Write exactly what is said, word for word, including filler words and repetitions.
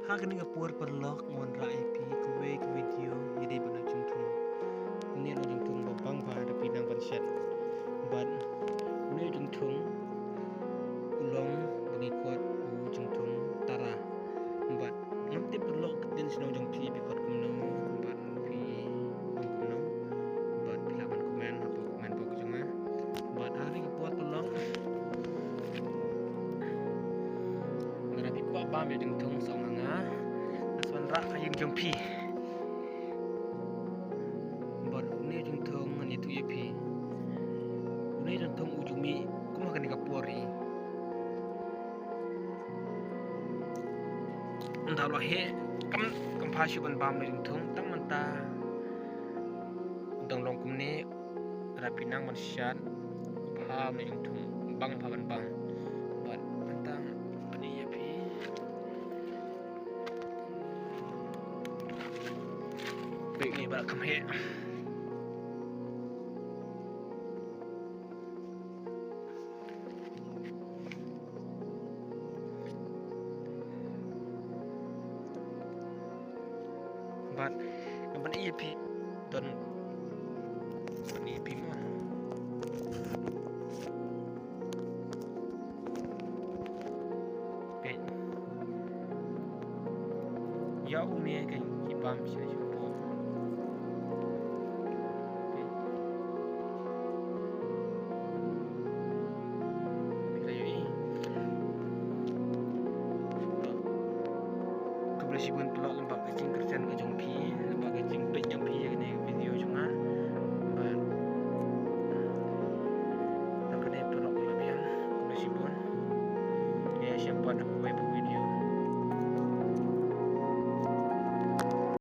Ha kane ka por paralok ngan wanrah ïa phi kawei ka video ïa dei bad u jingthung. Une u jingthung ba bang bha da phi nang ban shet. Bad une u jingthung u long ba ngi khot u jingthung tara. Bad ngam tip paralok ka ktien shnong jong phi phi khot kumno bad phi ong kumno. Bad phi lah ban comment hapoh comment box jong nga. Bad ha kane ka por paralok, lada phi kwah bam ïa u jingthung sa ong ha nga. Nga sa wanrah ha ïing jong phi. Bad une u jingthung ngan ïathuh ïa phi. Une u jingthung u ju mih kum ha kane ka por hi. Ynda u la heh kam, kam pha shuh ban bam une u jingthung, tang mynta u dang long kumne. Lada phi nang ban shet, pha une u jingthung bang pha ban bam. Bad mynta ban ïa phi. Peit ne ba la kham heh. Bad ngan pyni ïa phi, don pyni ïa phi mo. Peit. Ïa une ka ngi bam sha sha por. Peit. Peit la ïohi. To. Khublei shibun paralok lem bad ka jingkyrshan ka jong phi, lem bad ka jingpeit jong phi ïa kane ka video jong nga. Bad tang kane paralok la biang. Khublei shibun. Ïa shem pat ha kawei pat video.